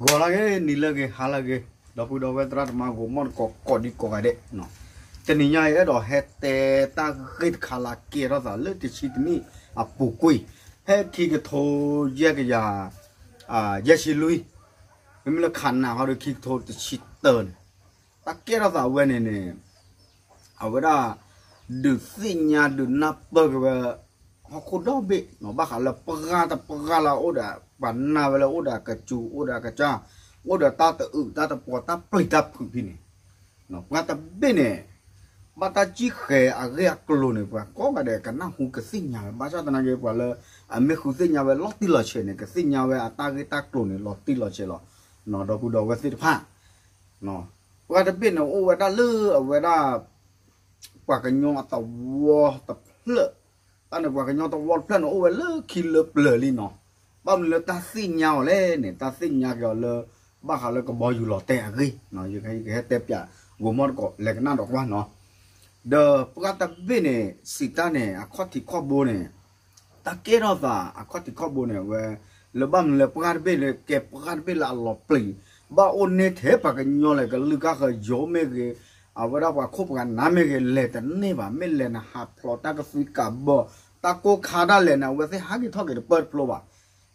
ဂီၤလၢအဂ့ၤ နံၤလၢအဂ့ၤ ဟါလၢအဂ့ၤ ဒီပုၢ်ဒီဝဲၢ်သရၣ်သမါ ဂိၤမီၣ်တကိး ကိးဒံကိးဂၤဒဲး, တနံၤညါအံၤ အဲၣ်ဒိးဟဲတဲတၢ်ဂ့ၢ်တခါလၢအကဲထီၣ်သးလၢ တဆံတနံၣ်အပူၤကွံာ် ဖဲခံကထိယဲၢ်ကယၤ ယဲၢ်ဆံလွံၢ်, မ့မ့ၢ်လၢခးနးဟီဒီး ခံကထိတဆံတၢန့ၣ်, တၢ်ကဲထီၣ်သးဝဲန့ၣ်န့ၣ် အဝဲဒၣ် ဒုးသ့ၣ်ညါဒုးနၢ်ပၢၢ်က့ၤဝဲ ဟီၣ်ခိၣ်ဒီဘ့ၣ် ဘၣ်ဃးလၢပှၤတပှၤလၢအအိၣ်ဒီး ပှၤနာ်ဝဲလၢအိၣ်ဒီးကစူၤ အိၣ်ဒီးကစၢ် အိၣ်ဒီးတၢ်တအုးတၢ်တပှီၤ တၢ်ပျံၤတၢ်ဖုးဖဲန့ၣ်, ပှၤတဘ့ၣ်န့ၣ် ဘၣ်တၢ်စံၣ်ဃဲၤအဂ့ၢ်အကျိၤန့ၣ် ပှၤကိးဂၤဒဲးကနၢ်ဟူကသ့ၣ်ညါဝဲ ဘၣ်ဆၣ်သနာ်က့ ပှၤလၢအမ့ၢ်ဃုသ့ၣ်ညါဝဲလီၤတံၢ်လီၤဆဲးန့ၣ် ကသ့ၣ်ညါဝဲအတၢ်ဂ့ၢ်တၢ်ကျိၤန့ၣ် လီၤတံၢ်လီၤဆဲးလီၤ. ဒီပုၢ်ဒီဝဲၢ်သ့ၣ်တဖၣ် ပှၤတဘ့ၣ်န့ၣ် အိၣ်ဝဲဒၣ်လၢအဝဲဒၣ် ပှၤကညီအသဝီတဖျၢၣ်, တၢ်န့ၣ် ပှၤကညီသဝီတဖျၢၣ်န့ၣ် အိၣ်ဝဲလၢခံလၢပျၢၤလံနီၤ. ဘၣ်မနုၤလၢတၢ်သ့ၣ်ညါအီၤလဲၣ်န့ၣ် တၢ်သ့ၣ်ညါက့ၤအီၤလၢ ဘၣ်ဃးလၢကဘီယူၤလီၤတဲာ်အဂ့ၢ်, ယကဟဲတဲပၠး ဂိၤမီၣ်တကိး လဲၤကနၣ်ဒီးကွၢ်နီၤ. ဒီးပှၤတဘ့ၣ်န့ၣ် စံးတၢ်န့ၣ် အခီၣ်ထံးခီၣ်ဘိန့ၣ် တၢ်ကဲထီၣ်သးအခီၣ်ထံးခီၣ်ဘိန့ၣ် အဝဲ လၢဘၣ်မနုၤလၢပှၤတဘ့ၣ်လၢကဲပှၤတဘ့ၣ်လၢအလီၤပျံၤ, ဘၣ်အိၣ်န့ၢ်ထဲပှၤကညီလဲၣ် ကလုာ်ကါဃၢၤယိၤမ့ၢ်ဂ့ၤ, အဝဲဒၣ်ပှၤခိၣ်ပှၤနၢ်မ့ၢ်ဂ့ၤ လဲၤတန့ၢ်ဘၣ်, မ့ၢ်လဲၤန့ၣ်ဟးဖျိးတၢ်ကသွံကးဘၢ, တၢ်ကိၢ်ခါဒၣ်လဲာ်န့ၣ် အဝဲသ့ၣ်ဟးက့ၤထီၣ်က့ၤတပၢၢ်တဖျိဘၣ်.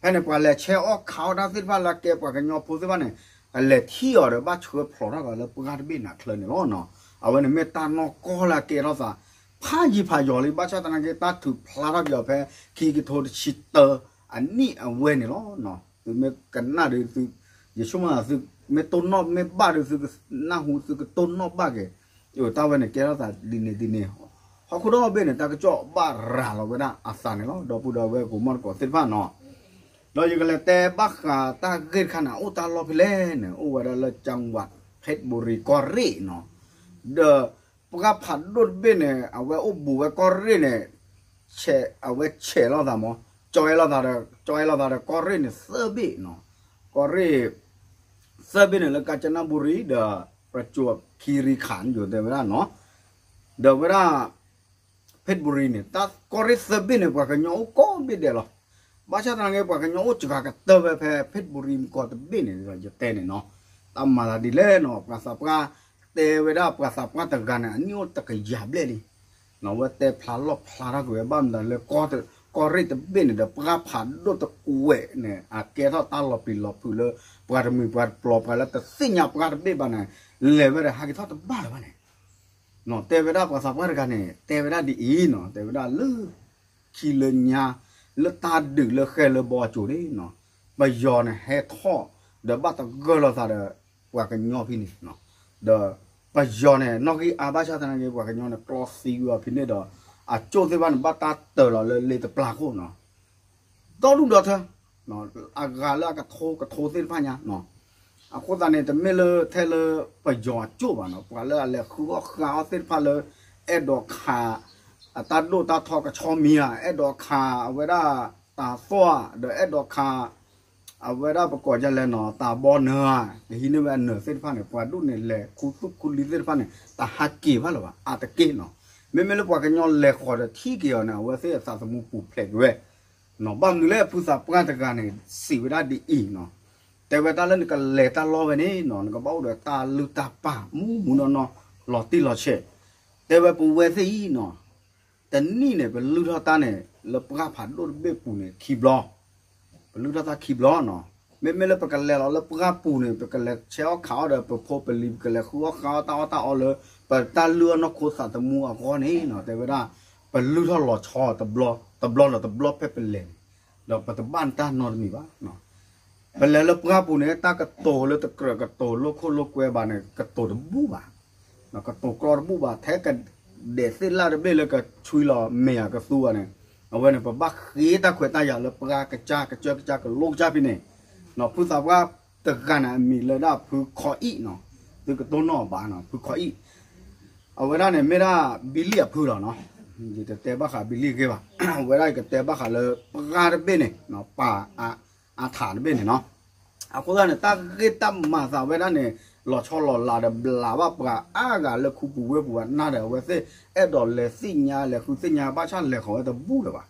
ဖဲန့ၣ် ပှၤလဲၤဆဲးအီၣ်ခးအီၣ်တၢ်သ့ၣ်တဖၣ်လၢကဲပှၤကညီဖိသ့ၣ်တဖၣ်န့ၣ် လဲၤထံၣ်အီၤဒီး ဘၣ်ဆှၢဖျိးထီၣ်က့ၤလၢပှၤတဘ့ၣ်န့ၣ်အချၢန့ၣ်လီၤ. အဝဲန့ၣ်မ့ၢ်တၢ်နီၢ်ကီၢ်လၢအကဲထီၣ်သး ဖးယံၤဖးယီၤလံ, ဘၣ်ဆၣ်သနာ်က့ တၢ်ထုးဖျါထီၣ်က့ၤအီၤဖဲ ခံကထိတဆံတၢအနံၣ်အဝဲန့ၣ်လီၤ. သုမ့ၢ်ကနၣ်ဒီး သု ယဆိကမိၣ် သုမ့ၢ်တိၢ်နီၣ်မ့ၢ်ဘၣ်ဒီး သုကနၢ်ဟူ သုကတိၢ်နီၣ်ဘၣ်က့ၤ, တၢ်ဝဲန့ၣ်ကဲထီၣ်သးဒ်န့ၣ်ဒ်န့ၣ်, ဟီၣ်ခိၣ်ဒီဘ့ၣ်န့ၣ် တၢ်ကစီၣ်ဘၣ်ရၤလီၤဝဲဒၣ်အသးန့ၣ်လီၤ. ဒီပုၢ်ဒီဝဲၢ်ဂိၤမီၣ်တကိးသ့ၣ်တဖၣ်နီၤ, ဒီးယကလဲၤတဲဘၣ်ဃးတၢ်ဂ့ၢ်တခါန့ၣ် အိၣ်တၢ်လီၢ်ဖဲလဲၣ်န့ၣ် အိၣ်ဝဲဒၣ်လၢ ကၠၣ်ဝး ဖ့းဘူရံၤ ကီၢ်ရ့ၣ်နီၤ, ဒီးပှၤဖးဒိၣ်တဘ့ၣ်န့ၣ် အဝဲအိၣ်ဘူးဝဲကီၢ်ရ့ၣ်န့ၣ် အဝဲဆဲးလိာ်သးမး, ကၠီအဲလိာ်သးဒီး ကၠီအဲလိာ်သးဒီးကီၢ်ရ့ၣ်န့ၣ်သၢဘ့ၣ်နီၤ, ကီၢ်ရ့ၣ် သၢဘ့ၣ်န့ၣ်လၢ ကၠၣ်နဘူရံၤ ဒီး ပကၠိခံရံခး ယိၤတဲဝဲဒၣ်နီၤ, ဒီးဝဲဒၣ် ဖ့းဘူရံၤန့ၣ် တၢ်ကီၢ်ရ့ၣ်သၢဘ့ၣ်န့ၣ် ပှၤကညီအိၣ်ကိးဘ့ၣ်ဒဲးလီၤ. ဘၣ်ဆၣ်သနာ်က့ ပှၤကညီအိၣ်စှၤကတၢၢ်ဝဲဖဲ ဖ့းဘူရံၤမုၢ်ကီၢ်တဘ့ၣ်န့ၣ် ယတဲန့ၣ်နီၤ, တၢ်မၤသးဒ်လဲၣ်နီၤ, ပှၤသးပှၢ် တဲဝဲဒၣ်ပှၤသးပှၢ်တဂၤန့ၣ် အနံၣ်အိၣ်တကယၤဘျဲၣ်လံ, အဝဲတဲဖျါလီၢ်ဖျါထီၣ်က့ၤဝဲ ဘၣ်မနုၤလၢ ကီၢ်ရ့ၣ်တဘ့ၣ်န့ၣ်ဒီး ပှၤဖးဒိၣ်တကွဲးန့ၣ် အကဲထီၣ်တၢ်လီၤပျံၤလီၤဖုးလၢ ပှၤတမှံၤပှၤတပျီၤ ပှၤလၢတသ့ၣ်ညါပှၤတဘ့ၣ်ဘၣ်န့ၣ် လဲၤဝဲဒီးဟးက့ၤထီၣ်တဘၣ်လၢၤဘၣ်န့ၣ် တဲဝဲဒၣ်ပှၤသးပှၢ်တဂၤန့ၣ် တဲဝဲဒၣ်ဒ်အံၤနီၤ, တဲဝဲဒၣ်လၢ ခံလၢညါ လၢတၢ်ဒုးလၢဃဲလၢဘီအစိၤန့ၣ်နီၤ, ပယီၤန့ၣ်ဟဲထီၣ် ဒီးဘၣ်သဂၢၢ်လိာ်သးဒီး ပှၤကညီဖဲန့ၣ်, ဒီးပယီၤန့ၣ် နီၣ်ဂံၢ်အါ ဘၣ်ဆၣ်သနာ်က့ ပှၤကညီန့ၣ် ကျီသံကွံာ်အီၤဖဲန့ၣ်ဒီး အကၠိၣ်သ့ၣ်တဖၣ်န့ၣ် ဘၣ်တၢ်တၢၤလီၤလၢလ့တပျၢ်ခိၣ်နီၤ ဒီဒူၣ်ဒီထၢ အဂၤလၢအကထိကထိသ့ၣ်တဖၣ်ညါ, အဃိသတးန့ၣ် တမ့ၢ်လၢထဲလၢပယီၤအကၠိၣ်ဘၣ်နီၤ, ပှၤလၢအလဲၤဃုအီၣ်ဃုအီသ့ၣ်တဖၣ်လၢ အဲၣ်ဒိးခး အတၢ်ဒိၣ်တၢ်ထီကဆီမံၤဧါ, အဲၣ်ဒိးခးအဝဲဒၣ်တၤသွၣ်ဧါ, ဒီးအဲၣ်ဒိးခး အဝဲဒၣ်ပကိးဒ်လဲၣ်နီၤ တၤဘီနၢၤဧါ, ကဟံးန့ၢ်ဝဲအနၢၤသ့ၣ်တဖၣ်န့ၣ် ပှၤဒိၣ်န့ၣ်လဲၤခူသူၣ်ခူလံသ့ၣ်တဖၣ်န့ၣ် တဟးက့ၤဘၣ်လၢၤဘၣ် အါတက့ၢ်နီၤ, မ့မ့ၢ်လၢပှၤကညီလဲၤဃီၤဒီးထံၣ်က့ၤအီၤန့ၣ် အဝဲသ့ၣ်အသးသမူပူၤဖျဲးက့ၤဝဲ ဘၣ်မနုၤလဲၣ် ဖုသးပှၢ်တဂၤန့ၣ် စံးဝဲဒၣ်ဒ်အံၤနီၤ, တဲဝဲတၢ်လၢနကလဲၤတၢ်လီၢ်ဝဲန့ၣ်နီၤ နကဘၣ်အိၣ်ဒီးတၢ်လုၢ်တၢ်ပာ်မူးမူးနီၢ်နီၢ် လီၤတံၢ်လီၤဆဲး, တဲဝဲပဝဲသ့ၣ်အံၤနီၤ တနံၣ်န့ၣ် ပလုၢ်ထီၣ်တၢ်န့ၣ် လၢပှၢ်ဖးဒိၣ်တဘ့ၣ်ပူၤန့ၣ် ခံဘျီ, ပလုၢ်ထီၣ်တၢ်ခံဘျီနီၤ, မ့မ့ၢ်လၢပကလဲၤလီၤလၢပှၢ်ပူၤန့ၣ် ပကလဲၤဆဲးအီၣ်ခးအီၣ်ဒီးပဖိပလံၤ ပကလဲၤဃုအီၣ်ဃုအီတၢ်အီၣ်တၢ်အီလၢ ပတၢ်လုၢ်အီၣ်နီၢ်ခိသးသမူအဂီၢ်န့ၣ်နီၤ တဲဝဲဒၣ် ပလုၢ်ထီၣ်လီၤဆီတဘျီ တဘျီဒီးတဘျီဖဲပလဲၤန့ၣ်, ဒီးပတဘၣ်တၢ်နီတမံၤဘၣ် ပလဲၤလၢပှၢ်ပူၤန့ၣ် တၢ်ကတိၤလၢတကြၢးကတိၤလိာ်ခိၣ်လိာ်ကွဲဘၣ်န့ၣ် ကတိၤတဘူၣ်ဘၣ်, ကတိၤကြီတဘူၣ်ဘၣ် ထဲကဒဲးသ့ၣ်လၣ်တဘ့ၣ်လၢကဆွံလီၤမ့ၢ်ဧါကသူဘၣ်န့ၣ်, အဝဲန့ၣ် ပဘၣ်ဃ့တၢ်ခွဲးတၢ်ယာ်လၢပှၢ်ကစၢ်ကစၢ်ကစၢ်ကလိကစၢ်ဖဲန့ၣ်, ဖုသးပှၢ်တဂၤန့ၣ် အမံၤလၢဒၣ်ဖုခီအံၣ်နီၤ, သုကတိၢ်နီၣ်ဘၣ်နီၤ ဖုခီအံၣ် အဝဲဒၣ်န့ၣ် မ့ၢ်ဒၣ်ဘံလံအဖုလီၤနီၤ, ယတတဲဘၣ်ဃးဘံလံအဂ့ၢ်ဘၣ်, အဝဲဒၣ်ယကတဲဘၣ်ဃးလၢပှၢ်တဘ့ၣ်န့ၣ် ပၢ်အါထးတဘ့ၣ်န့ၣ်နီၤ, အဃိသတးန့ၣ် တၢ်ဂ့ၢ်တၢ်မၤသးဝဲဒၣ်န့ၣ် လီၤဆီလီၤလးဒီးဘျးဘၣ်ပှၤအါဂၤလၢခူပူၤဝ့ၢ်ပူၤအနၢ်ဒီး အဝဲသ့ၣ်အဲၣ်ဒိးလဲၤသ့ၣ်ညါလဲၤဃုသ့ၣ်ညါ ဘၣ်ဆၣ်လဲၤဃီၤဝဲတဘူၣ်လၢၤဘၣ်,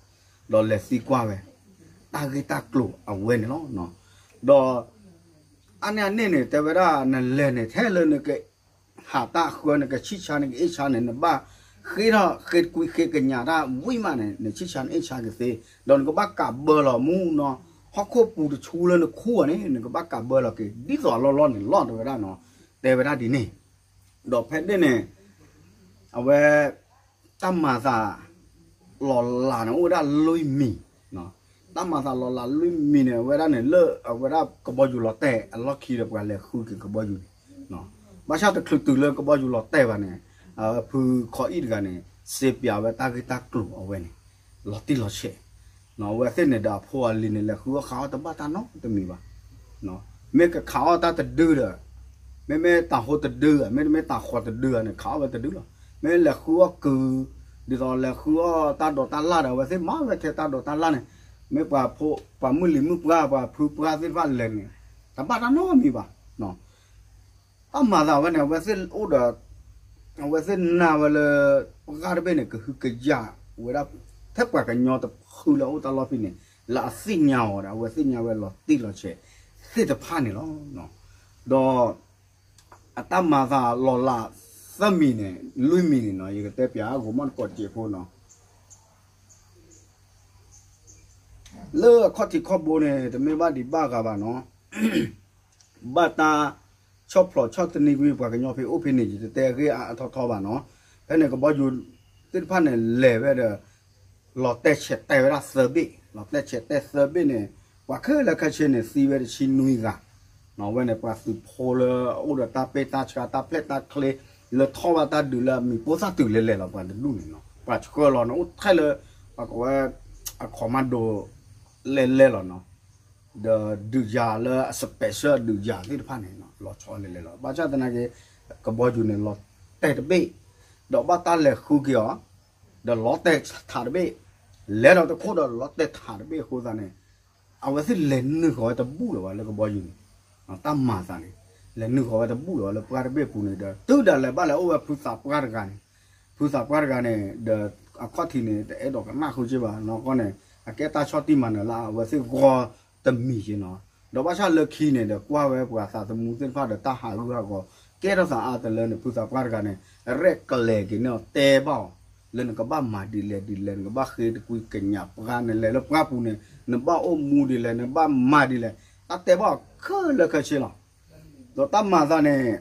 ဒီးလဲၤသံကွၢ်ဝဲ တၢ်ဂ့ၢ်တၢ်ကျိၤအဝဲန့ၣ်လီၤ, ဒီး အါန့ၢ်အန့ၣ်န့ၣ် တဲဝဲဒၣ် နလဲၤန့ၣ် ထဲလၢနက ဟးတၢ်ဃၢ နကဆံၣ်ဆါ နကအ့ၣ်ဆါန့ၣ် နဘၣ်ဃ့ထီၣ် ဃ့တကွံဃ့ကညးတၢ်ဝံၤမးန့ၣ် နဆံၣ်ဆါနအ့ၣ်ဆါကသ့, ဒီးနကဘၣ်ကးဘၢလီၤမူနီၤ, ဟီၣ်ခိၣ်ပူၤတဆူလၢနခူၣ်အီၤန့ၣ် နကဘၣ်ကးဘၢလီၤက့ၤ ဒ်သိးအလီၢ်လီၢ်န့ၣ်လီၤ တဲဝဲဒၣ်နီၤ, တဲဝဲဒၣ်ဒ်န့ၣ်, ဒီးဖဲန့ၣ်န့ၣ် အဝဲ တၢ်မၤသး လီၤလးန့ၣ် အိၣ်ဝဲဒၣ်လွံၢ်မံၤ, တၢ်မၤသးလီၤလးလွံၢ်မံၤန့ၣ် အဝဲဒၣ်န့ၣ် လၢအဝဲဒၣ်ကဘီယူၤလီၤတဲာ်အလီၢ်ခံဒီး ပှၤလဲၤဃုက့ၤကဘီယူၤန့ၣ်, ဘၣ်ဆၣ်တချုးတုၤလၢကဘီယူၤလီၤတဲာ်ဘၣ်န့ၣ် ဖုခီအံၣ်တဂၤန့ၣ် စ့ပၠးဝဲတၢ်ဂ့ၢ်တၢ်ကျိၤအဝဲန့ၣ် လီၤတံၢ်လီၤဆဲး, အဝဲသ့ၣ်န့ၣ်ဒီးအဖိအလံၤန့ၣ် လဲၤဃုအီၣ်ခးအီၣ်တဘၣ်တၢ်နီတမံၤဘၣ် မ့ၢ်ကခးအီၣ်တၢ်တဒုဒီး, မ့မ့ၢ်တၤဟိတဒုဧါ, မ့တမ့ၢ်တၤဃီၤတဒုဧါန့ၣ် ခးအီၣ်ဝဲတဒုလီၤ. မ့ၢ်လဲၤဃုအီၣ်ကုၤ, ဒ်သိးလဲၤဃုအီၣ်တၢ်ဒိးတၢ်လၣ်ဒီး အဝဲသ့ၣ်မၤဝဲထဲတၢ်ဒိးတၢ်လၣ်န့ၣ်, မ့ၢ်ပှၤဖိ, ပှၤမုၢ်လံၤမုၢ်ပှၢ် ပှၤဖုပှၢ်သ့ၣ်တဖၣ်လဲၤန့ၣ်, တဘၣ်တၢ်နီတမံၤဘၣ်. တၢ်မၤသးဝဲန့ၣ် အဝဲသ့ၣ်အိၣ်ဒီး အဝဲသ့ၣ်နာ်ဝဲလၢ ပှၢ်တဘ့ၣ်န့ၣ် ကဟုကယာ်ဝဲဒၣ် ထဲပှၤကညီတဖုလၢအအိၣ်တၢ်လီၢ်ဖဲန့ၣ် လၢအသ့ၣ်ညါအီၤဒီး အဝဲသ့ၣ်ညါဝဲလီၤတံၢ်လီၤဆဲးသ့ၣ်တဖၣ်န့ၣ်လီၤ. ဒီး အတၢ်မၤသးလီၤလးသၢမံၤန့ၣ် လွံၢ်မံၤန့ၣ်နီၤ ယကတဲပၠးအဂီၤမီၢ်တကိးစဲးဖိနီၤ လၢအခီၣ်ထံးခီၣ်ဘိန့ၣ် တမ့ၢ်ဘၣ်ဒံးဘၣ်ဂၤဘၣ်နီၤ, ဘၣ်တၢ်ဆီၣ်ဖျိးဆီၣ်သနံးကွံာ်ပှၤကညီဖဲအိၣ်ဖဲန့ၣ် ယတတဲအဂ့ၢ်အါအါထီထီဘၣ်နီၤ, ဖဲန့ၣ်ကဘီယူၤသ့ၣ်တဖၣ်န့ၣ်လဲၤဝဲဒီး လီၤတဲာ်ဆဲးတဲာ်ဝဲဒၣ်သၢဘ့ၣ်, လီၤတဲာ်ဆဲးတဲာ်သၢဘ့ၣ်န့ၣ် ပှၤခဲလၢာ်ခဲဆ့န့ၣ် သံဝဲတဆံနွံဂၤ ဝဲန့ၣ် ပှၤသုးဖိလၢအအိၣ်ဒီးတၢ်ပ့ၢ်တၢ်ဆှါတၢ်ဖျဲၣ်တၢ်ချ့ လၢထီၣ်ဘၣ်တၢ်ဒုးလၢအမံၤပိၢ်သၣ်တုၤလဲၤလဲၤလီၤ ပှၤတဒူၣ်န့ၣ်နီၤ ပှၤဆှၢလီၤန့ၣ် အိၣ်ထဲလၢ ပှၤကိးဝဲ အခီမၤဒိး လဲၤလဲၤလီၤနီၤ, ဒီးဒုးယၤလၢအ special ဒုးယၤသ့ၣ်တဖၣ်န့ၣ် လီၤဆီလဲၤလဲၤလီၤ ဘၣ်ဆၣ်သနာ်က့ ကဘီယူၤန့ၣ် လီၤတဲာ်တဘ့ၣ်, ဒီးဘၣ်တၢ်လဲၤဃုက့ၤအီၤ, ဒီးလီၤတဲာ်ထးတဘ့ၣ်, လဲၤဒီးတခိၣ်ဒီးလီၤတဲာ်ထးတဘ့ၣ်အဃိသတးန့ၣ် အဝဲသ့ၣ်လဲၤနုာ်ဃီၤဝဲတဘူၣ်လၢၤဘၣ်လၢကဘီယူၤန့ၣ်, တၢ်မၤသးန့ၣ် လဲၤနုာ်ဃီၤဝဲတဘူၣ်လၢၤဘၣ်လၢပှၢ်တဘ့ၣ်အပူၤန့ၣ်ဒီး တုၤဒၣ်လဲာ်ဘၣ်လဲၤအိၣ်ဝဲဖုသးပှၢ်တဂၤန့ၣ်, ဖုသးပှၢ်တဂၤန့ၣ် ဒီးအခီၣ်ထံးန့ၣ် တအဲၣ်ဒိးကနၣ်ဃုာ်က့ဘၣ်နီၢ်ကီၢ်န့ၣ် အကဲတၢ်ဆီၣ်တံၢ်မၤနၢၤလၢအဝဲသ့ၣ်ဂီၢ်တမံၤက့နီၤ, ဒီးဘၣ်ဆၣ်လၢခံန့ၣ်ဒီး ကွၢ်ဝဲပှၤသးသမူသ့ၣ်တဖၣ်ဒီးတၢ်ဟးဂူာ်ဟးဂီၤ ကဲထီၣ်သးအါတလၢန့ၣ် ဖုသးပှၢ်တဂၤန့ၣ် ရဲၣ်ကျဲၤက့ၤန့ၢ်အီၤတဲဘၣ်အီၤ လၢနကဘၣ်မၤဒ်လဲၣ်ဒ်လဲၣ် နကဘၣ်ဃ့တကွံကညးပှၢ်န့ၣ်လဲၤလၢပှၢ်ပူၤန့ၣ် နဘၣ်အိၣ်မူဒ်လဲၣ် နဘၣ်မၤဒ်လဲၣ် တၢ်တဲဘၣ်အီၤခဲလၢာ်ခဲဆ့လီၤ. ဒီးတၢ်မၤသးန့ၣ်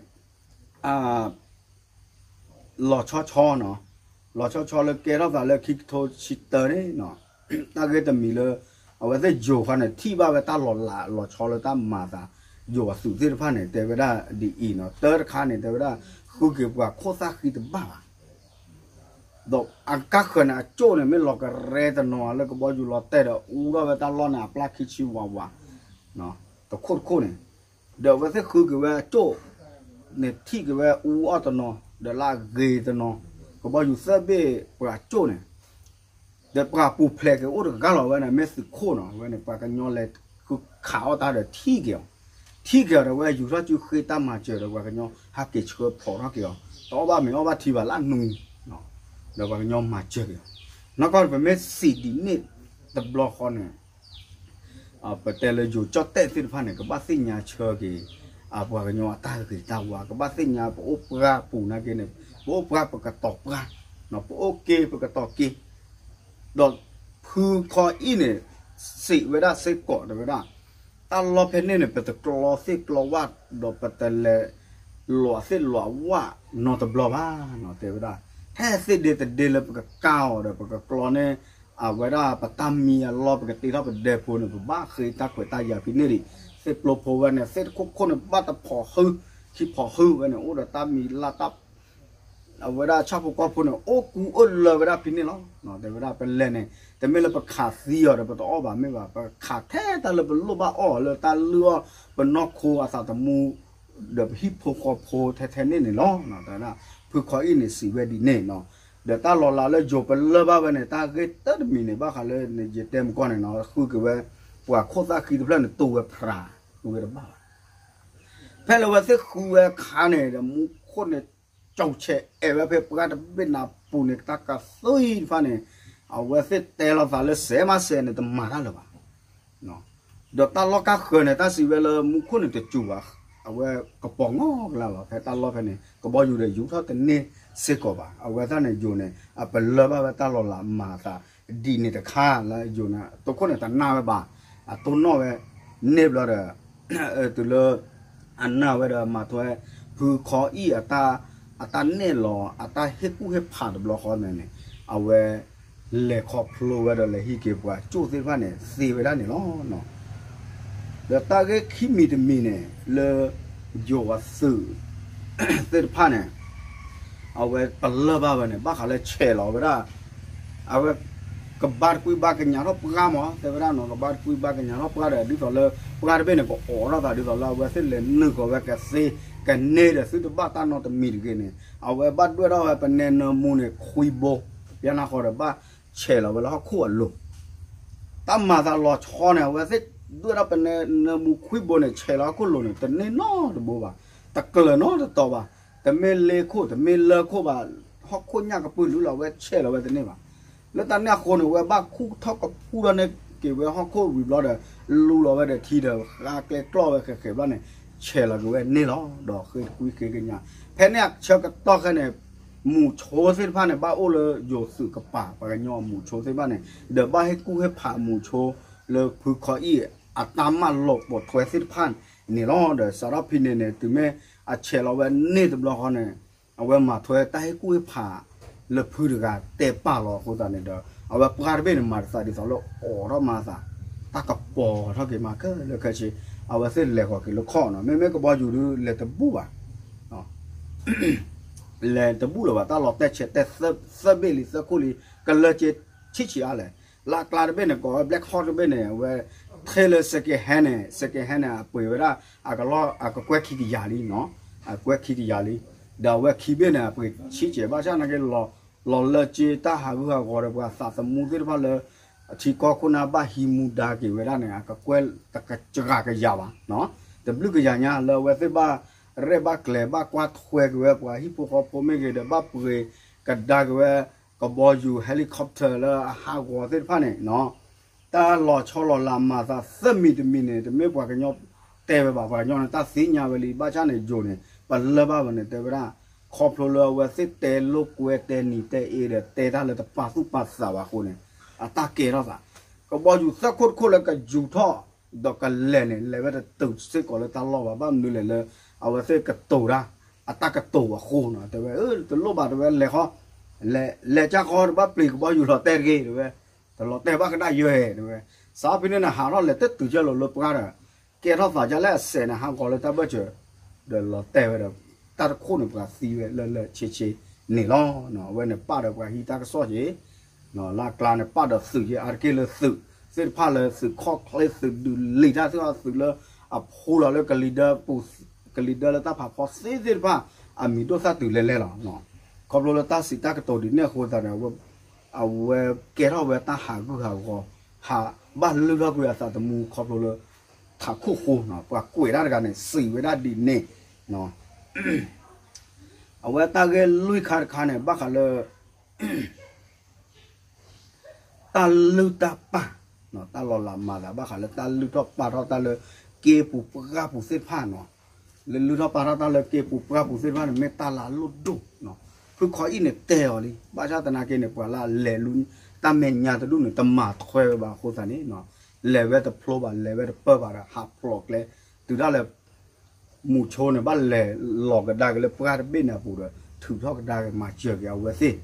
လီၤဆီဆီနီၤ, လီၤဆီဆီလၢကဲထီၣ်သးလၢခံကထိဆံတၢန့ၣ်နီၤ, တၢ်ဂ့ၢ်တမံၤလၢ အဝဲသ့ၣ်ယိၤခီန့ၣ် ထံၣ်ဘၣ်ဝဲတၢ်လီၤလးလီၤဆီလၢတၢ်မၤသး ယိၤအသုးသ့ၣ်တဖၣ်န့ၣ် တဲဝဲဒၣ်ဒ်အံၤနီၤ, တၢတခါန့ၣ် တဲဝဲဒၣ် ဃုက့ၤပှၤခိၣ်သၣ်ဃံတဘၣ်ဘၣ် ဒီးအကါဃၢၤန့ၣ် အကၠိၣ်န့ၣ် မ့ၢ်လီၤကရဲတနီၤလၢကဘီယူၤလီၤတဲာ်ဒီး အူထီၣ်ဝဲတၢ်လီၢ်န့ၣ် အပျၢ်ခံဆံဝးဝး တခိၣ်တခိၣ်န့ၣ်, ဒီးအဝဲသ့ၣ်ဃုက့ၤဝဲအကၠိၣ်န့ၣ် ထံၣ်က့ၤဝဲအူအီၣ်တနီၤ ဒီးလၢအဂ့ၤတနီၤ, ကဘီယူၤသၢဘ့ၣ်ပှၤကၠိၣ်န့ၣ် ဒီးပှၤပူၤဖျဲးက့ၤအိၣ်တဂၤလီၤဝဲန့ၣ် မ့ၢ်သုးခိၣ်နီၤ, ဝဲန့ၣ် ပှၤကညီလဲၤဃုခးအီၣ်တၢ်ဒီးထံၣ်က့ၤအီၤ, ထံၣ်က့ၤအီၤဒီးဝဲယူၤထီၣ်စုဃ့တၢ်မၤစၢၤဒီးပှၤကညီဟးက့ၤဆှၢဖျိးထီၣ်က့ၤအီၤ, တအီၣ်ဘၣ်မ့ၤအီၣ်ဘၣ်ထံဘၣ်လၢအနွံ, ဒီးပှၤကညီမၤစၢၤက့ၤအီၤ, နီၢ်ကီၢ်ပမ့ၢ်စံးဒ်န့ၣ်တဘျီဃီန့ၣ် ပတဲလၢယိၤကၠီၣ်တဲၣ်သ့ၣ်တဖၣ်န့ၣ် ကဘၣ်သ့ၣ်ညါဆၢက့ၤ ပှၤကညီအတၢ်ဂ့ၤတၢ်ဝါ, ကဘၣ်သ့ၣ်ညါပအိၣ်ပှၢ်ပူၤနာ်က့န့ၣ် ပအိၣ်ပှၢ်ပကတီၤပှၢ်, ပအိၣ်က့ၤပကတီၤက့ၤ, ဒီးဖုခီအံၣ်န့ၣ် စံးဝဲဒၣ်စ့ၢ်ကီးတဲဝဲဒၣ်, တၢ်လီၢ်ဖဲန့ၣ်န့ၣ် ပတကျီသ့ၣ်ကျီဝၣ် ဒီးပတလဲၤ လီၤသ့ၣ်လီၤဝၣ်နီတဘျီဘၣ်နီၤ တဲဝဲဒၣ်, ထဲသ့ၣ်ဒ့တဒ့လၢပကကါအီၤဒီး ပကကျီန့ၢ် အဝဲဒၣ်ပတၢ်မံအလီၢ် ပကတ့ထီၣ်ပဒဲဖိန့ၣ် ပဘၣ်ဃ့တၢ်ခွဲးတၢ်ယာ်ဖဲန့ၣ်ဒံး, သ့ၣ်ပျိဖိဝဲန့ၣ် သ့ၣ်တခိၣ်ခိၣ်န့ၣ် ဘၣ်တဖိးဟု ခံဖိးဟုဝဲန့ၣ် အိၣ်ဒီးတၢ်မံၤလၢ်တၢ် အဝဲဒၣ်ဆၣ်ဖိကီၢ်ဖိန့ၣ် အိၣ်ကူအိၣ်လၢဝဲဒၣ်ဖဲန့ၣ်လီၤ. တဲဝဲဒၣ်ပလဲၤန့ၣ် တမ့ၢ်လၢပခးသံအီၤဒီး ပတအီၣ်ဘၣ်မ့ၢ်ဘၣ်, ပခးထဲတၢ်လၢပလိၣ်ဘၣ်အီၣ်အီၤလၢတၢ်လုၢ်အီၣ် ပနီၢ်ခိအသးသမူ ဒီးပဟံၣ်ဖိဃီဖိထဲထဲန့ၣ်န့ၣ်လီၤ. တဲဝဲဒၣ် ဖုခီအံၣ်န့ၣ်စံးဝဲဒ်န့ၣ်နီၤ. ဒီးတၢ်လီၤလးလၢယိၤပလၢၢ်ဘၣ်ဝဲန့ၣ် တၢ်ဂ့ၢ်တၢ်တမံၤန့ၣ် ဘၣ်ဃးလၢယတဲမကီၢ်န့ၣ်နီၤ ဃုက့ၤဝဲ ပှၤခိၣ်သၣ်ဃံတဖျၢၣ်န့ၣ် တိၢ်ဝဲဖြး ဃုဝဲတဘၣ်ဘၣ် ဖဲလၢဝဲသ့ၣ်ဃုဝဲအခါန့ၣ်ဒီး မူခိၣ်န့ၣ် ကၠီဆဲးအဲၣ်ဝဲဖဲပှၢ်တဘ့ၣ်နၤပူၤန့ၣ် တၢ်ကးသွံတဖၣ်န့ၣ် အဝဲသ့ၣ်တဲလိာ်သးလၢစဲးမးစဲးန့ၣ် တမၤတၢ်လၢၤဘၣ်. ဒီးတၢ်လီၢ်ကါဃၢၤန့ၣ် တၢ်စံးဝဲလၢမူခိၣ်န့ၣ်တစူၤဘၣ်, အဝဲကပီၤနီၣ်ကလၢ်လီၤ. ဖဲတၢ်လီၢ်ဖဲန့ၣ် ကဘီယူၤဒီးယူၤထီၣ်တန့ၢ်စ့ၢ်ကီးဘၣ်. အဝဲသ့ၣ်န့ၣ်ယိၤန့ၣ် အပလၢၢ်ဘၣ်ဝဲတၢ်လီၤလးမၤအသးဒ်န့ၣ်တခါလၢယိၤန့ၣ် တိခိၣ်န့ၣ်တနာ်ဝဲဘၣ်. အတိၢ်နီၣ်ဝဲန့ၢ်ဘျီဒီး တုၤလၢ အနာ်ဝဲဒီးမၤထွဲ ဖုခီအံၣ် အတၢ်နဲၣ်လီၤ အတၢ်ဟ့ၣ်ကူၣ်ဟ့ၣ်ဖးတဘျီဃီန့ၣ်န့ၣ် အဝဲ လဲၤခီဖျိဝဲဒီးလဲၤဟံးက့ၤပှၤကၠိၣ်သ့ၣ်တဖၣ်န့ၣ် သ့ဝဲဒၣ်န့ၣ်လီၤ. ဒီးတၢ်ဂ့ၢ်ခံမံၤတမံၤန့ၣ် လၢ ယိၤအသုး သ့ၣ်တဖၣ်န့ၣ် အဝဲပလၢၢ်ဘၣ်ဝဲန့ၣ် ဘၣ်ဃးလၢဆဲးလီၤဝဲဒၣ် အဝဲ ကဘါတကွံဘါကညးထီၣ်ပှၢ်မး တဲဝဲဒၣ်နီၤ ကဘါတကွံဘါကညးထီၣ်ပှၢ်ဒီး ဒ်သိးလၢ ပှၢ်တဘ့ၣ်န့ၣ် ကအိးထီၣ်သးဒ်သိးလၢအဝဲသ့ၣ်လဲၤနုာ်ဃီၤဝဲကသ့ ကန့ၢ်ဒီးသုတဘၣ်တၢ်နီတမံၤတဂ့ၤန့ၣ် အဝဲဘၣ်ဒွဲၣ်ထီၣ်ဝဲပနဲနၢမူန့ၣ်ခွံဘိ ပျဲနၢ်ဃီဒီးဘၣ်ဆဲးလီၤဝဲလၢဟီၣ်ခိၣ်အလိၤ တၢ်မၤသးလီၤဆီန့ၣ် အဝဲသ့ၣ်ဒွဲၣ်ထီၣ်ပနဲနၢမူခွံဘိန့ၣ် ဆဲးလီၤဟီၣ်ခိၣ်လိၤန့ၣ် တန့ၢ်နီတဘိဘၣ်, တကျၢၤနီတတီၤဘၣ်, တမ့ၢ်လ့ခိၣ် တမ့ၢ်လၢခိၣ်ဘၣ်, ဟီၣ်ခိၣ်ညၣ်ကပုၢ်လုလီၤ အဝဲဆဲးလီၤဝဲတန့ၢ်ဘၣ်. လၢတၢ်န့ၣ်အဃိန့ၣ် အဝဲဘၣ်ခူၣ်ထီၣ်ကဖူထီၣ်န့ၢ်က့ၤဝဲဟီၣ်ခိၣ်ဝံၤဘျီဒီး လူလီၤဝဲဒီးထံဒီး ဃါကျဲကျီၢ်ဝဲဃဲးဃဲးဘျီန့ၣ် ဆဲးလီၤက့ၤဝဲန့ၢ်လီၤ. ဒီးဃ့တကွံဃ့ကညး ဖဲန့ၣ်အဆၢကတီၢ်ခဲန့ၣ် မူးဆိသ့ၣ်တဖၣ်န့ၣ် ဘၣ်အိၣ်လၢယိၤသုးကပၤ ပှၤကညီမူးဆိသ့ၣ်တဖၣ်န့ၣ် ဒီးဘၣ်ဟ့ၣ်ကူၣ်ဟ့ၣ်ဖးမူးဆိ လၢဖုခီအံၣ်အတၢ်မၢလီၤပိာ်ထွဲသ့ၣ်တဖၣ်န့ၣ်လီၤ. ဒီးစးထီၣ်ဖဲန့ၣ်န့ၣ် တုၤမ့ၢ်အဆဲးလီၤဝဲန့ၢ်တဘျီဃီန့ၣ် အဝဲမၤထွဲတၢ်ဟ့ၣ်ကူၣ်ဟ့ၣ်ဖး လၢဖုတဂၤတဲပာ်လီၤအဃိသတးန့ၣ်ဒီး အဝဲပှၢ်တဘ့ၣ်န့ၣ် မၤတသးဒ်သိးလၢအိးထီၣ်မၤသး တၢ်ကပီၤထီၣ်က့ၤမးခဲလၢာ်ခဲဆ့ အဝဲသ့ၣ်လဲၤဃီၤက့ၤလၢခီၣ်နီၤ မ့မ့ၢ်ကဘီယူၤဒုးလဲၤတဘူၣ်ဘၣ် လဲၤတဘူၣ်လၢၤဘၣ် တၢ်လီၤတဲာ်ဆဲးတဲာ်သၢဘ့ၣ်လံသၢခိၣ်လံ ကလၢက့ၤဆံးဆံးအါလဲၣ်, လၢအကျါတဘ့ၣ်န့ၣ် ကိးဝဲ Black Hawk တဘ့ၣ်န့ၣ် အဝဲ ထဲလၢ second hand န့ၣ် second hand န့ၣ် အပှ့ၤဝဲဒၣ် အကလီၢ် အကကွဲၢ်ခံကယၤလံနီၤ, အကွဲၢ်ခံကယၤလံ, ဒီးအဝဲခံဘ့ၣ်န့ၣ် အပှ့ၤဆံးဆံး ဘၣ်ဆၣ်နာ်က့ လီၤလၢက့ၤတၢ်ဟးဂူာ်ဟးဂီၤဒီးပှၤသးသမူသ့ၣ်တဖၣ်လၢ အထံကီၢ်ခိၣ်နၢ်ဘၣ်ဟံးမူဒါက့ၤဝဲဒၣ်န့ၣ် အကကွဲၢ်တကစှၤကယၤဘၣ်, တဘျုးကယၤညါ လၢအဝဲသ့ၣ်ဘၣ်ရဲၣ်ဘၣ်ကျဲၤ ဘၣ်ကွၢ်ထွဲက့ၤဝဲပှၤဟံၣ်ဖိဃီဖိမ့ၢ်ဂ့ၤဒီး ဘၣ်ပှ့ၤကဒါက့ၤဝဲ ကဘီယူၤ helicopter လၢအဟးဂီၤသ့ၣ်တဖၣ်န့ၣ် တၢ်လီၤဆီလီၤလးမၤသးသၢမံၤတမံၤန့ၣ် တမ့ၢ်ပှၤကညီတဲဝဲဘၣ် ပှၤကညီန့ၣ် တၢ်သ့ၣ်ညါဝဲလံ ဘၣ်ဆၣ်န့ၣ် ယိၤန့ၣ် ပလၢၢ်ဘၣ်ဝဲန့ၣ် တဲဝဲဒၣ် ခီဖျိလၢအဝဲသ့ၣ်တဲလိာ်ကွဲတဲနံၤတဲအ့ဒီး တဲတၢ်လၢတပာ်သူၣ်ပာ်သးဘၣ်အဃိန့ၣ် အတၢ်ကဲထီၣ်သး ကဘီယူၤသၢခိၣ်တခိၣ်လၢကယူၤထီၣ် ဒီးကလဲၤန့ၣ် လဲၤဝဲတတုၤစ့ၢ်ကီးလၢတၢ်လီၢ်ဘၣ် ဘၣ်မနုၤလဲၣ်လၢ အဝဲသ့ၣ်ကတိၤတၢ် အတၢ်ကတိၤအဃိနီၤ တဲဝဲ တလိၣ်ဘၣ်တဲဝဲ လဲၤဃီ လဲၤကၢ်ဃီတဘၣ်ပျံၤကဘီယူၤလီၤတဲာ်တဂ့ၤ တဲဝဲ တလီၤတဲာ်ဘၣ်ကဒါယွဲၢ် တဲဝဲ စးဖဲန့ၣ်န့ၣ် ဟးထီၣ်လဲၤတတုၤကၢၢ်လိာ်လၢပှၢ်ဒီး ကဲထီၣ်သးဒ်လဲၣ်အစဲးန့ၣ် ဟးဂီၤလၢတၢ်ဘၢၣ်စၢၤ ဒီးလီၤတဲာ်ဝဲဒီး တၢ်တခိၣ်န့ၣ် ပှၤသံဝဲလၢလၢဆ့ဆ့န့ၣ်လီၤ. အဝဲန့ၣ်ပာ်ဒီးပှၤဟံးတၢ်ကစီၣ်က့ၤ လၢအကျါန့ၣ် ပာ်ဒီးသုးက့ၤအါတက့ၢ်လၢသုးသ့ၣ်တဖၣ်လၢသုးခီၣ်ချ့သုးဒုးလံာ်တၢ်သ့ၣ်တဖၣ်သုးလၢအဖှူလီၤလၢကလံၤဒၢပူၤ ကလံၤဒၢလၢတၢ်ဖးဖီသ့ၣ်သ့ၣ်တဖၣ် အမံၤဒိၣ်သၣ်တုၤလဲၤလဲၣ်လီၤ. ခီဖျိလၢတၢ်စံးတၢ်ကတိၤဒ်န့ၣ်အဃိသတးန့ၣ် အဝဲကဲထီၣ်ဝဲတၢ်ဟးဂူာ်ဟးဂီၤ ဟးဘၣ်လုၢ်ထီၣ်ကွံာ်အသးသမူခီဖျိလၢ ထးခိၣ်ဃိ ပှၤကွဲးတၢ်တဂၤန့ၣ် စံးဝဲဒၣ်ဒ်န့ၣ် အဝဲတၢ်ဂ့ၢ်လွံၢ်ခါတခါန့ၣ် ဘၣ်ဃးလၢ တၢ်လုၢ်တၢ်ပာ် တၢ်လီၤလးမၤသးဘၣ်ဃးလၢတၢ်လုၢ်ထီၣ်ပာ်ထီၣ်တၢ်လၢက့ပူၤပှၢ်ပူၤသ့ၣ်တဖၣ်နီၤ, လၢလုၢ်ထီၣ်ပာ်ထီၣ်တၢ်လၢက့ပူၤပှၢ်ပူၤသ့ၣ်တဖၣ်န့ၣ် မ့ၢ်တၢ်လၢအလိၣ်ဒိၣ်နီၤ, ဖုခီအံၣ်န့ၣ်တဲအီၤလံ ဘၣ်ဆၣ်သနာ်က့န့ၣ် ပှၤလၢအလဲၤလူ တၢ်မဲာ်ညါတဒူၣ်န့ၣ် တမၤထွဲဝဲဘၣ်အဃိသတးန့ၣ် လဲၤဝဲတဖျိဘၣ် လဲၤဝဲတပၢၢ်ဘၣ်ဒီး ဟးဖျိးကျဲ တုၤဒၣ်လဲာ် မူးဆိန့ၣ် ဘၣ်လဲၤလီၤကဒါက့ၤလၢပှၢ်တဘ့ၣ်န့ၣ်အပူၤဒီး ထုးထီၣ်ကဒါက့ၤမၤစၢၤက့ၤအဝဲသ့ၣ်,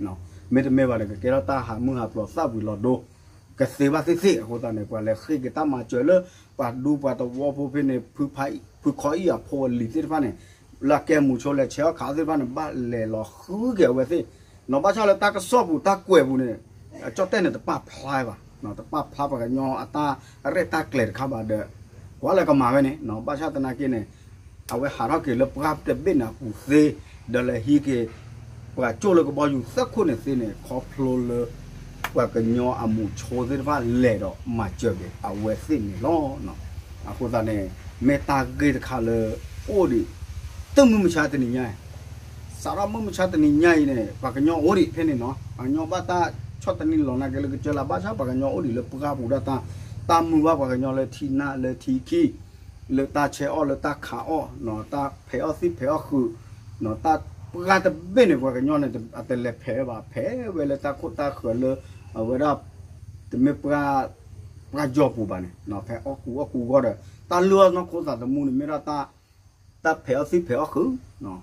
မ့တမ့ၢ်ဘၣ်ဒီး ကကဲထီၣ်တၢ်ဟးမုၢ်ဟးဖျိးသၣ်ဝံၤလီၤဒိ ကသ့ဘၣ်သ့ၣ်သ့ၣ်အဃိသတးန့ၣ် ပှၤလဲၤဃ့က့ၤတၢ်မၤစၢၤလၢ ပှၤဒူပှၤသဝီဖိဖဲန့ၣ် ဖုခီအံၣ်အဖိအလံၤသ့ၣ်တဖၣ်န့ၣ် လၢအကဲမူးဆိလဲၤဆဲးအီၣ်ခးသ့ၣ်တဖၣ်န့ၣ် ဘၣ်လဲၤလီၤဃုက့ၤအဝဲသ့ၣ်, နီၤဘၣ်ဆၣ်လၢတၢ်ကစီၣ်ပူၤတၢ်ကွဲးပူၤန့ၣ် အကၠီၣ်တဲၣ်န့ၣ်တပာ်ဖျါဘၣ်, တပာ်ဖျါပှၤကညီအတၢ်ရဲၣ်တၢ်ကျဲၤတခါဘၣ်ဒီး ကွၢ်လၢကမၤဝဲန့ၣ် ဘၣ်ဆၣ်သနာ်က့န့ၣ် အဝဲဟးထီၣ်က့ၤလၢပှၢ်တဘ့ၣ်န့ၣ်အပူၤသ့ ဒီးလဲၤဟံးက့ၤ ပှၤကၠိၣ်လၢကဘီယူၤသၢခိၣ်န့ၣ်သ့န့ၣ် ခီဖျိလၢ ပှၤကညီအမူးဆိသ့ၣ်တဖၣ်လဲၤဒီးမၤစၢၤက့ၤအဝဲသ့ၣ်န့ၣ်လီၤ. အဃိသတးန့ၣ် မ့ၢ်တၢ်ဂ့ၢ်တခါလၢ အိၣ်ဒံး တုၤမုၢ်မဆါတနံၤညါအံၤ စးထီၣ်မုၢ်မဆါတနံၤညါအံၤန့ၣ် ပှၤကညီအိၣ်ဒံးဖဲန့ၣ်နီၤ, ပှၤကညီဘၣ်တၢ်ဆီၣ်တနံၤလီၤနာ်က့လၢကစၢၢ်လၢ် ဘၣ်ဆၣ်ပှၤကညီအိၣ်ဒံးလၢပှၢ်ပူၤဒၣ်တၢ် တၢ်မုာ်ဘၣ်ပှၤကညီလၢထံနၢ်လၢထံခံ, လၢတၢ်ဆဲးအီၣ်လၢတၢ်ခးအီၣ်, တၢ်ဖဲးအီၣ်သံၣ်ဖဲးအီၣ်ဃုာ်, တၢ်ပှၢ်တဘ့ၣ်န့ၣ် ပှၤကညီန့ၣ် အတလဲၤဖဲးဝဲဘၣ်, ဖဲးဝဲလၢတၢ်ခိၣ်တၢ်ဃၢၤလၢ အဝဲဒၣ် တမ့ၢ်ပှၢ် ပှၢ်ကၠီၢ်ပူၤဘၣ်န့ၣ်, ဖဲးအီၣ်ကူအီၣ်ကူအဂီၢ်ဒီး တၢ်လုၢ်အီၣ်နီၢ်ခိသးသမူန့ၣ် မ့ၢ်ဒၣ် တၢ်ဖဲးအီၣ်သံၣ်ဖဲးအီၣ်ဃုာ်,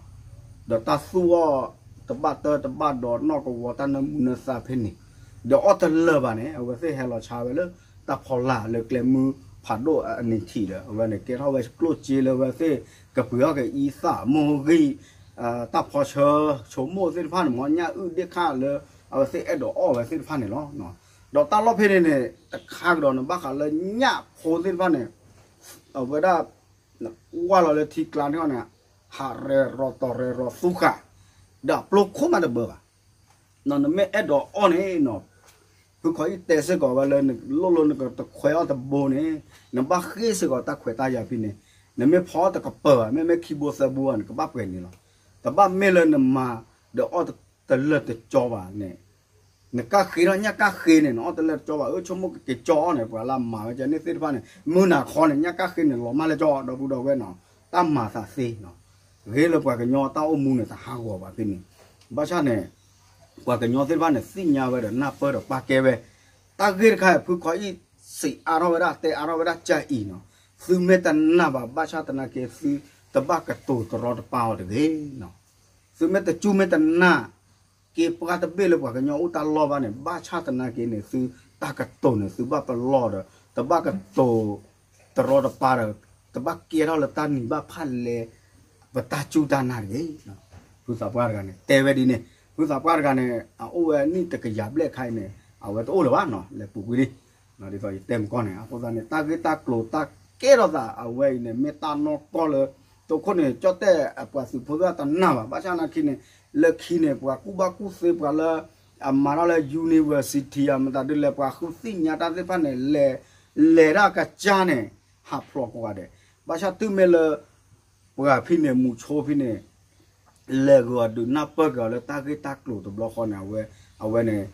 ဒီးတၢ်သူၣ်အီၣ်တဘၣ်တၢတဘၣ်ဒီးနီၢ်ကဝီၤတၢ်နၢမူနၢသါဖဲန့ၣ်, ဒီးအီၣ်တလၢာ်ဘၣ်န့ၣ် အဝဲသ့ၣ်ဟဲလီၤဆါဝဲလၢ တၢ်ဖီလာ်လၢကျဲမုၢ်ဖးဒိၣ်အနံၤထံးဒီး အဝဲန့ၣ်ကဲထီၣ်ဝဲကျိၣ်စ့လၢအဝဲသ့ၣ် ကပှ့ၤအီၣ်က့ၤအံသၣ်မိၢ်ဂံၢ် တၢ်ဖီဆၢ ဆိမိၣ်သ့ၣ်တဖၣ်န့ၣ် မ့ၢ်ညၣ်အုၣ်ဒ့ၣ်ခၣ်လၢ အဝဲသ့ၣ်အဲၣ်ဒိးအီၣ်ဝဲသ့ၣ်တဖၣ်န့ၣ်လီၤ. ဒီးတၢ်လီၢ်ဖဲန့ၣ်န့ၣ် တခါကဒီးန့ၣ် ဘၣ်ဃးလၢညၣ်ဖိသ့ၣ်တဖၣ်န့ၣ် အဝဲဒၣ် ဝါလီၤလၢထံကျါန့ၣ်န့ၣ် ဟးရဲၣ်ရီၤတီၤရဲၣ်ရီၤသူဃာ် ဒီးအပျိခိၣ်မးတဘၢဘၣ်. နမ့ၢ်အဲၣ်ဒိးအီၣ်န့ၣ် ဖုခီအံၣ်တဲစ့ၢ်ကီးဝဲလၢ နလိၣ်လၢနကတခွဲးအီၣ်တဘိန့ၣ် နဘၣ်ဃ့ၢ်စ့ၢ်ကီးတၢ်ခွဲးတၢ်ယာ်ဖဲန့ၣ်, နမ့ၢ်ဖီအီၣ်တကပၤဘၣ် မ့မ့ၢ်ခံဘိသၢဘိဘၣ်န့ၣ် ကဘၣ်ပှဲၤန့ၣ်လီၤ. တဘၣ်မ့ၢ်လၢနမၤဒီးအီၣ်တလၢာ်တကၠီဘၣ်န့ၣ် နကၣ်ဃ့ထီၣ်ညၣ်ကၣ်ဃ့န့ၣ် နအီၣ်တလၢာ်တကၠီဘၣ် အၢဆိကမိၣ်ကက့ၤကၠီအီၣ်န့ၣ် ပှၤလၢအမၤဝဲကဲန့ၣ်သ့ၣ်တဖၣ်န့ၣ် မုၢ်နၤခီန့ၣ် ညၣ်ကၣ်ဃ့န့ၣ် လီၤမၢ်လၢကၠီ ဒီပုၢ်ဒီဝဲၢ်နီၤ, တၢ်မၤသးသ့နီၤ, ဂ့ၤလၢပှၤကညီတၢ်အိၣ်မူန့ၣ် တဟးဂီၤဘၣ်ဖဲန့ၣ်, ဘၣ်ဆၣ်န့ၣ် ပှၤကညီသ့ၣ်တဖၣ်န့ၣ် သ့ၣ်ညါဝဲဒီးနၢ်ပၢၢ်ဒီးပာ်ကဲဝဲ, တၢ်ဂ့ၢ်တခါ ဖုခီအံၣ် စံးအါထီၣ်ဝဲဒၣ် တဲအါထီၣ်ဝဲဒၣ်ကအံၤနီၤ, သုမ့ၢ်တနာ်ဘၣ် ဘၣ်ဆၣ်သနာ်က့ သုတဘၣ်ကတိၤတရီတပါအီၤတဂ့ၤနီၤ, သုမ့ၢ်တစူၢ်မ့ၢ်တနာ် က့ၤပှၢ်တဘ့ၣ်လၢပှၤကညီအိၣ်တၢ်လီၢ်ဘၣ်န့ၣ် ဘၣ်ဆၣ်သနာ်က့န့ၣ် သုတၢ်ကတိၤန့ၣ် သုဘၣ်ပလီၢ်ဒီး တဘၣ်ကတိၤတရီတပါဒီး တဘၣ်ကဲထီၣ်လၢတၢ်နံၤဘၣ်ဖၣ်လဲ ပတၢ်စူၢ်တၢ်နာ်တဂ့ၤ. ဖုသးပှၢ်တဂၤန့ၣ် တဲဝဲဒ်န့ၣ်, ဖုသးပှၢ်တဂၤန့ၣ် အအိၣ်ဝဲနံၣ်တကယၤဘျဲၣ်ခါအံၤန့ၣ် အဝဲတအိၣ်လၢၤဘၣ်နီၤ, လဲၤပူၤကွံာ်လံ ဒ်သိးယတဲမကီၢ်န့ၣ် အဃိသတးန့ၣ် တၢ်ဂ့ၢ်တၢ်ကျိၤတၢ်ကဲထီၣ်သးအဝဲအံၤန့ၣ် မ့ၢ်တၢ်နီၢ်ကီၢ်လၢ တိခိၣ်န့ၣ် ကၠီၣ်တဲၣ်အပှၤသုးဖိသ့ၣ်တဖၣ်တနာ်ဘၣ် ဘၣ်ဆၣ်သနာ်က့န့ၣ် လၢခံန့ၣ် ပှၤကူၣ်ဘၣ်ကူၣ်သ့ပှၤလၢ အမၤတၢ်လၢ university အမတၤဒ်လဲၣ် ပှၤဃုသ့ၣ်ညါတၢ်သ့ၣ်တဖၣ်န့ၣ် လဲၤ လဲၤတၢ်ကစၢ်န့ၣ် ဟးဖျိးကိးဂၤဒဲး, ဘၣ်ဆၣ်တုၤမ့ၢ်လၢ ပှၤဖဲန့ၣ် မူဆိဖဲန့ၣ် လဲၤဂုာ်အီၤဒုးနၢ်ပၢၢ်က့ၤအီၤလၢတၢ်ဂ့ၢ်တၢ်ကျိၤတဘျီဃီန့ၣ် အဝဲ အဝဲန့ၣ်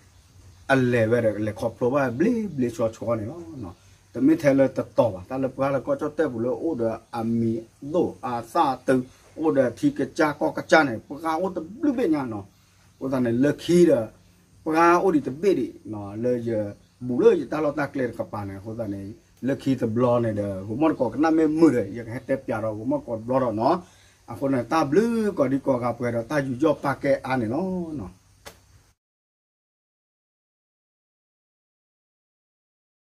အလဲၤဝဲဒီး လဲၤခီဖျိဘၣ်ဘျ့ဘျ့ဆှီဆှီန့ၣ်လီၤ. တမ့ၢ်ထဲလၢတတီၤဘၣ် တၢ်လၢပှၤလၢကီၢ်ကၠီၣ်တဲၣ်ပူၤလၢအိၣ်ဒီးအမံၤဒိၣ်အသၣ်တုၤ အိၣ်ဒီးထံကစၢ်ကီၢ်ကစၢ်န့ၣ် ပှၤအိၣ်တဘျုးဘ့ၣ်ညါနီၤ. အဃိသတးန့ၣ် လၢခံဒီး ပှၤအိၣ်ဒံးတဘ့ၣ်ဒံး လၢယဘူးလၢယတၢ်လီၢ်တၢ်ကျဲတကပၤန့ၣ် အဃိသတးန့ၣ် လၢခံတဘျီန့ၣ်ဒီး ဂိၤမီၢ်တကိးကနၣ်မ့ၢ်မုာ်ဒီး ယကဟဲတဲပၠးဒီးဂိၤမီၢ်တကိးတဘျီဒီးနီၤ. အဃိန့ၣ် တၢ်ဘျုးကိးဒံကိးဂၤပှဲၤဒီးတၢ်ယူးယီၣ်ပာ်ကဲအါန့ၣ်လီၤ.